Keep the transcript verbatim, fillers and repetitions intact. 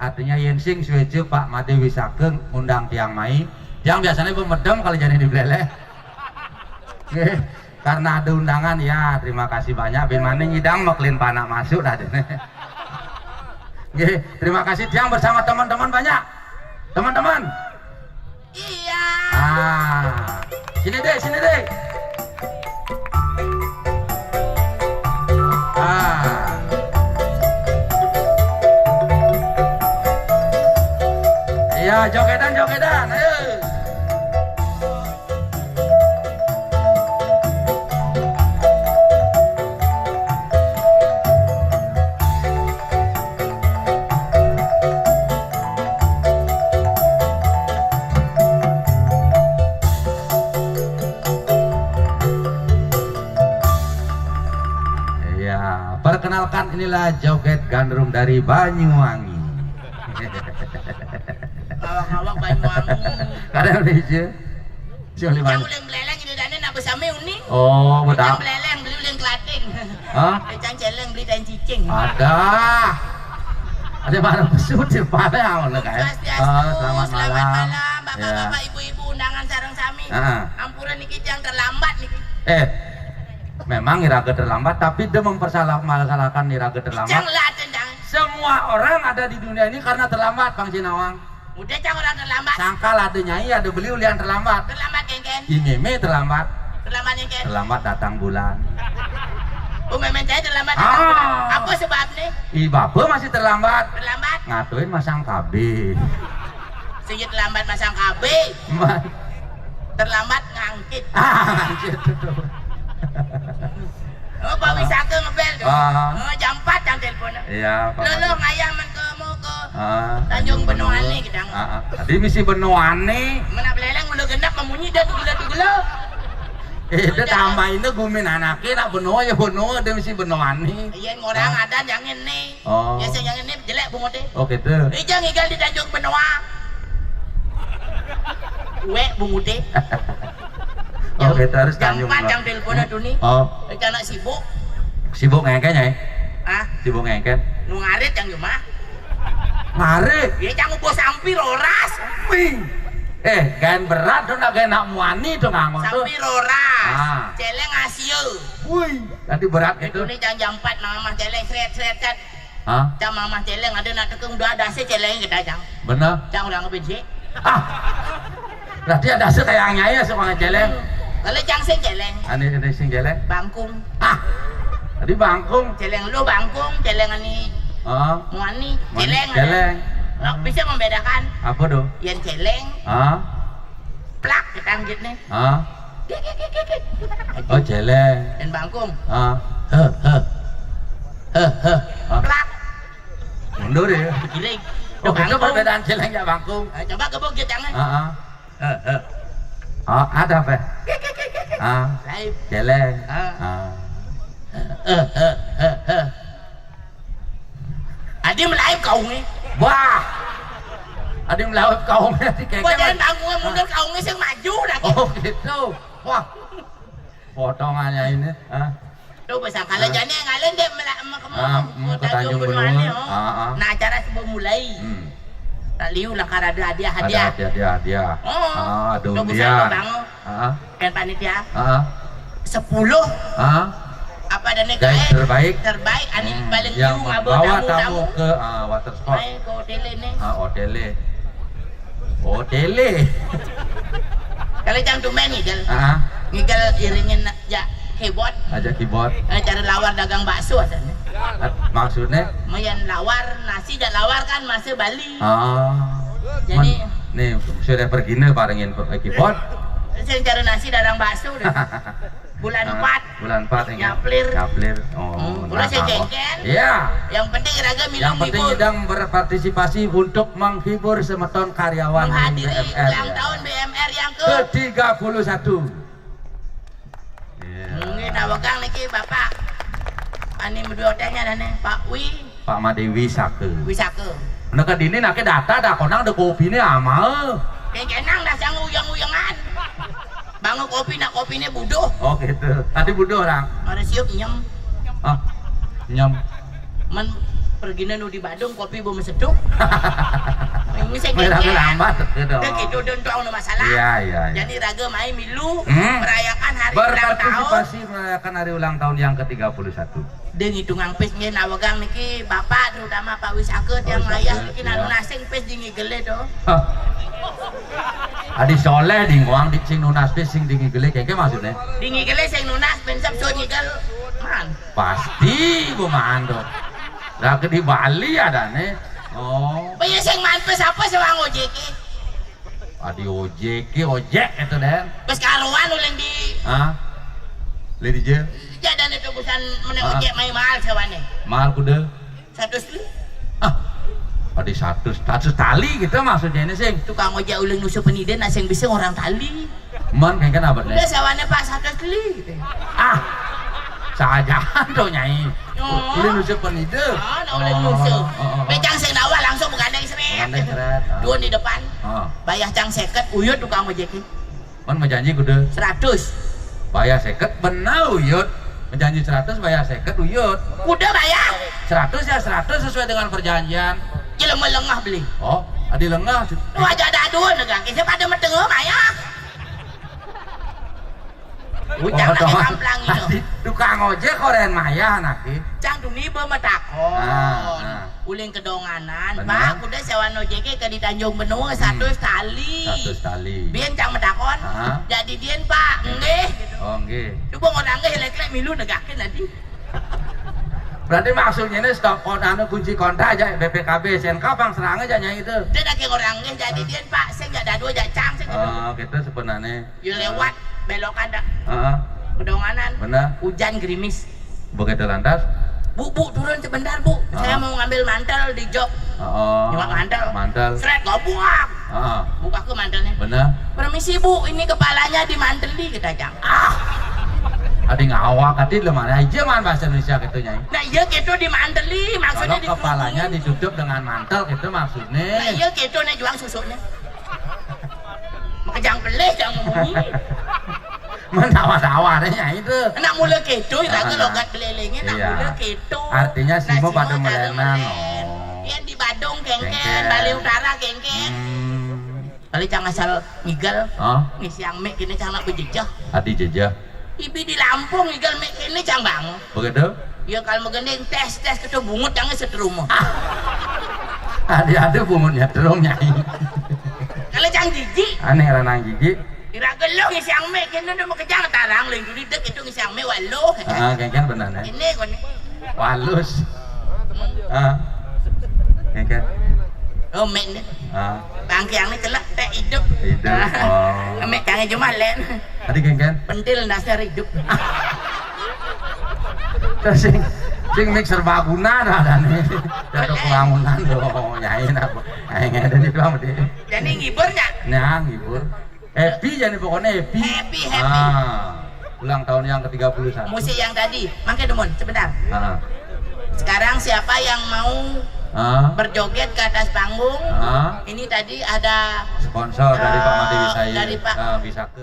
Artinya, yén sing suéca Pak Madé Wisaka ngundang tiang mai. Tiang biasanya pemedem kalau jadi di Beleleh. Nggih, karena ada undangan, ya, terima kasih banyak. Bin Maning ngidang, meklin panak masuk dah dene. Nggih, terima kasih, tiang bersama teman-teman banyak. Teman-teman. Iya. Ah, sini deh, sini deh. Ah. Iya, jogetan, jogetan. Ayo. Ya, perkenalkan, inilah joget gandrung dari Banyuwangi. Ngawak-ngawak Banyuwangi. Kadang lucu. Siapa lima? Cang uling beleleng, ini dane nak bersama uning. Oh, betul. Cang beleleng, beli uling kelating. Hah? Cang celeng, beli tain cicing. Ada. Ada barang pesut di mana, ngono kan? Swastiastu, oh, selamat malam. Selamat malam, bapak-bapak, ya, ibu-ibu, undangan sareng sami. Heeh. Ampura niki, tiang terlambat niki. Eh, memang iraga terlambat, tapi dia mempersalah, masalahkan iraga terlambat. Cang lah, cang. Semua orang ada di dunia ini karena terlambat, Bang Sinawang. Udah, cang, orang terlambat. Sangkal ada nyai, ada beli ulian terlambat. Terlambat, geng-geng. I Meme terlambat. Terlambat, geng-geng. Terlambat datang bulan. Oh, Meme saya terlambat datang bulan. Ah. Apa sebabnya? I Bapa masih terlambat. Terlambat. Ngatuin masang K B. Sing terlambat masang K B. Ma- Terlambat ngangkit. Ah, ngangkit, betul. Oh, Pak Wisata ngebel tuh. Ah. Oh, jam empat yang telepon. Iya, Pak Lo, lo Wisata. Ngayah men ke mau ke, ah, Tanjung Benoa nih, kita. Ah, ah. Tadi misi Benoa nih. Mana beleleng udah genap memunyi dah tuh gula tuh gula. Eh, dia tambahin tuh gumin anaknya, nak Benoa ya Benoa, dia misi Benoa nih. Iya, orang ada yang ini. Oh. Biasa yang ini jelek bunguté. Oh, gitu. Ija ngigal di Tanjung Benoa. Wek bunguté. Oh, gitu, harus Tanjung Benoa. Jam empat yang telepon tuh nih. Oh. Ija nak sibuk. Sibuk ngengken ya? Ah? Sibuk ngengken. Nu ngarit yang cuma. Ngarit. Ya, cang bos sampi roras. Wih. Eh, gaen berat dong, nak gaen nak muani dong, ngangon tuh. Sampi roras. Ah. Celeng Asia. Wih, tadi berat itu. Itu nih, cang jam empat, mamah celeng, sret, sret, sret. Hah? Cang mamah celeng, ada nak tekung dua dasi celeng kita, cang. Bener? Cang orang ngebin sih. Ah. Berarti ada sih kayak nyaya sih, Mang Celeng. Kalau cang sing celeng. Ani, ani sing celeng. Bangkung. Ah. Tadi bangkung. Celeng lu bangkung, celeng ani. Ah. Muani, muani, celeng, celeng. Nah, bisa membedakan. Apa tuh? Yang celeng. Ah. Plak, kita anggit nih. Ah. Kik, kik, kik, kik, kik. Oh, celeng. Dan bangkung. Ah. Heh, heh. Heh, heh. Ah. Plak. Mundur ya. Giring. Oh, itu bangkung. Perbedaan celeng ya bangkung. Eh, coba gebuk gitu, jangan. Ah, ah. Heh, heh. Oh, ada apa? Kik, kik, kik, kik, kik. Ah. Lain. Celeng. Ah. Ah. Heh, heh, heh, heh. Adi melaib kaungnya. Wah. Adi melaib kaungnya, si Keke. Badan mah. Tanggungan mundur, kaungnya sing maju lagi. Oh, gitu. Wah. Potongannya ini, ah. Tuh, besang kalau jane ngalen deh melak sama kamu. Ah, hmm, ke Tanjung Benoa, oh. Ah, ah. Nah, acara sebelum mulai. Hmm. Tak liu lah, karena ada hadiah-hadiah. Ada hadiah-hadiah. Oh. Ah, ada undian. Tuh, besang bangun. Ah. Kan panitia. Ah. Sepuluh. Ah. Apa dan yang terbaik? Terbaik. Terbaik, ani paling yang liu ngaba membawa tamu, tamu tamu. Ke, ah, water sport. Main ke hotel ini. Ah, hotel. Hotel. Kalau cang tumen ngigel. Ah. Ngigel iringin aja keyboard. Aja keyboard. Eh, cara lawar dagang bakso aja nih. At-, maksudnya? Mayan lawar nasi, jak lawar kan masa Bali. Ah. Jadi men-, nih, sudah pergi nih barengin keyboard. Saya cari nasi dagang bakso deh. Bulan empat. Ah, bulan empat, ya. Nyaplir. Nyaplir. Oh, hmm, nah, terus ya, tahu. Jengkel. Iya. Yang penting raga minum. Yang penting ngidang berpartisipasi untuk menghibur semeton karyawan. Menghadiri B M R, ulang, ya, tahun B M R yang ke? Ketiga puluh satu. Iya. Mungkin awegang niki Bapak. Ani medua hotelnya dah nih, Pak Wi. Pak Made Wisaka. Wisaka. Neka dini nake data dah, konang ada kopinya ama. Kenang dah sang uyang-uyangan. Bangun kopi, nak kopinya buduh. Oh, gitu. Tadi buduh orang. Ada siup nyem. Ah, nyem. Men Pergina nu di Badung, kopi beumesetuk. Ini saya Merah kengkeng. Lambat, gitu. Udah gitu, udah entong nu masalah. Iya, iya, iya. Jadi raga mai milu Hmm. merayakan hari ulang tahun. Berpartisipasi merayakan hari ulang tahun yang ketiga puluh satu. Deung hitungan pis nggih nawegang niki Bapak, terutama Pak Wisaka, tiang Wisaka, mayah niki iya. Nanu nasing pis di ngigele to. Hah. Adi Soleh di ngoang di sing nunas pis sing di ngigele kengke maksudnya. Di ngigele sing nunas, pinsep suud ngigel. Man. Pasti gua maan to. Lah ke di Bali adane. Oh. Pokoknya sing mantes apa sih wang ojek ki? Adi ojek ki ojek itu den. Pas karuan uling di Hah? Lidi je. Jadan itu bukan mana Ah. Ojek main mahal sewane. Mahal kuda. Satu kali. Ah. Adi satu, satu tali gitu maksudnya ini sih. Tukang ojek uling nusu peniden asing bisa orang tali. Man kengken abad Udah nih. Sewane Pak satu kali gitu. Ah. Sajahan to nyai. Oh. Ini nusu penide. Oh, nah, uling nusu. Oh, oh, oh. Pecang sing dawa langsung begandeng seret. Begandeng seret. Ah. Dua di depan. Ah. Bayah cang seket, uyut tukang ojek. Man menjanji kuda. Seratus. Bayah seket, benar uyut. Menjanji seratus, bayah seket uyut. Kuda bayah. Seratus ya seratus sesuai dengan perjanjian. Jelema lengah beli. Oh, adi lengah. Wajah dadun negak. Kita pada metengah bayah. Ucang Oh, nak toh. Kamplang itu. Tukang ojek koren mayah naki. Cang tuni be metakon. Ah, ah. Uling kedonganan, Benar. Pak, udah sewa ojek ke di Tanjung Benua Hmm. satu kali. Satu kali. Bien cang metakon. Ah. Jadi dien, Pak, nggih. Oh, nggih. Coba orang nggih lek-lek milu negakin nanti. Berarti maksudnya ini stop kon anu kunci kontak aja B P K B S N K bang serang aja nyai itu. Dia nak orang nggih jadi dien, Pak, saya nggak dadu aja cang saya gitu. Oh, gitu sebenarnya. Ya lewat belok ada. Heeh. Kedonganan. Benar. Hujan gerimis. Begitu lantas? Bu, bu, turun sebentar, Bu. Saya Heeh. Mau ngambil mantel di jok. Heeh. Nyewa mantel. Mantel. Seret, gobuak. Heeh. Buka ke mantelnya. Benar. Permisi, Bu, ini kepalanya dimanteli, kita jang. Ah. Adi ngawak, adi lemah aja man bahasa Indonesia gitu, Nyai. Nah, iya gitu dimanteli, maksudnya Kalau kepalanya ditutup dengan mantel gitu maksudnya. Nah, iya gitu nih juang susunya. Makejang pelih jangan ngomong. Mentawa-tawa deh, Nyai, itu. Nak mula keto, iraga Ah, logat belelengnya, nak iya. Mula keto. Artinya, simo pada melenan, oh. Yang di Badung, kengken, kengken. Bali Utara, kengken. Hmm. Kali cang asal ngigel. Oh. Ngisi yang mek, kini cang nak berjejah. Adi jejah. Ibi di Lampung, ngigel mek, kini cang bang. Begitu? Ya, kalau megending, tes, tes, keto bungut, jangan seterumah. Adi ada bungutnya, terumnya. Kalau cang jijik. Aneh, ranang jijik. Ira gelo ngisi ang mek kene ndak makejang tarang leng duli dek itu ngisi ang mek waluh. Ah, kengken benar nih. Ini kone. Walus. Ah. Kengken. Oh, mek ni. Ah. Bangkiang ni celak tak hidup. Hidup. Ah. Oh. Mek tangan cuma len. Tadi kengken. Pentil dasar hidup. Terus sing sing mik serbaguna dah dan ini. Ada pembangunan tuh. Nyai apa? Nyai ada di bang di. Jadi ngiburnya. Nah, ngibur. Happy jadi pokoknya happy. Happy, happy. Ah, ulang tahun yang ketiga puluh satu. Musik yang tadi, mangke demun, sebentar. Ah. Sekarang siapa yang mau Ah. Berjoget ke atas panggung? Ah. Ini tadi ada Sponsor dari Pak Made eh, Wisaya. Dari Pak Ah, Wisaka.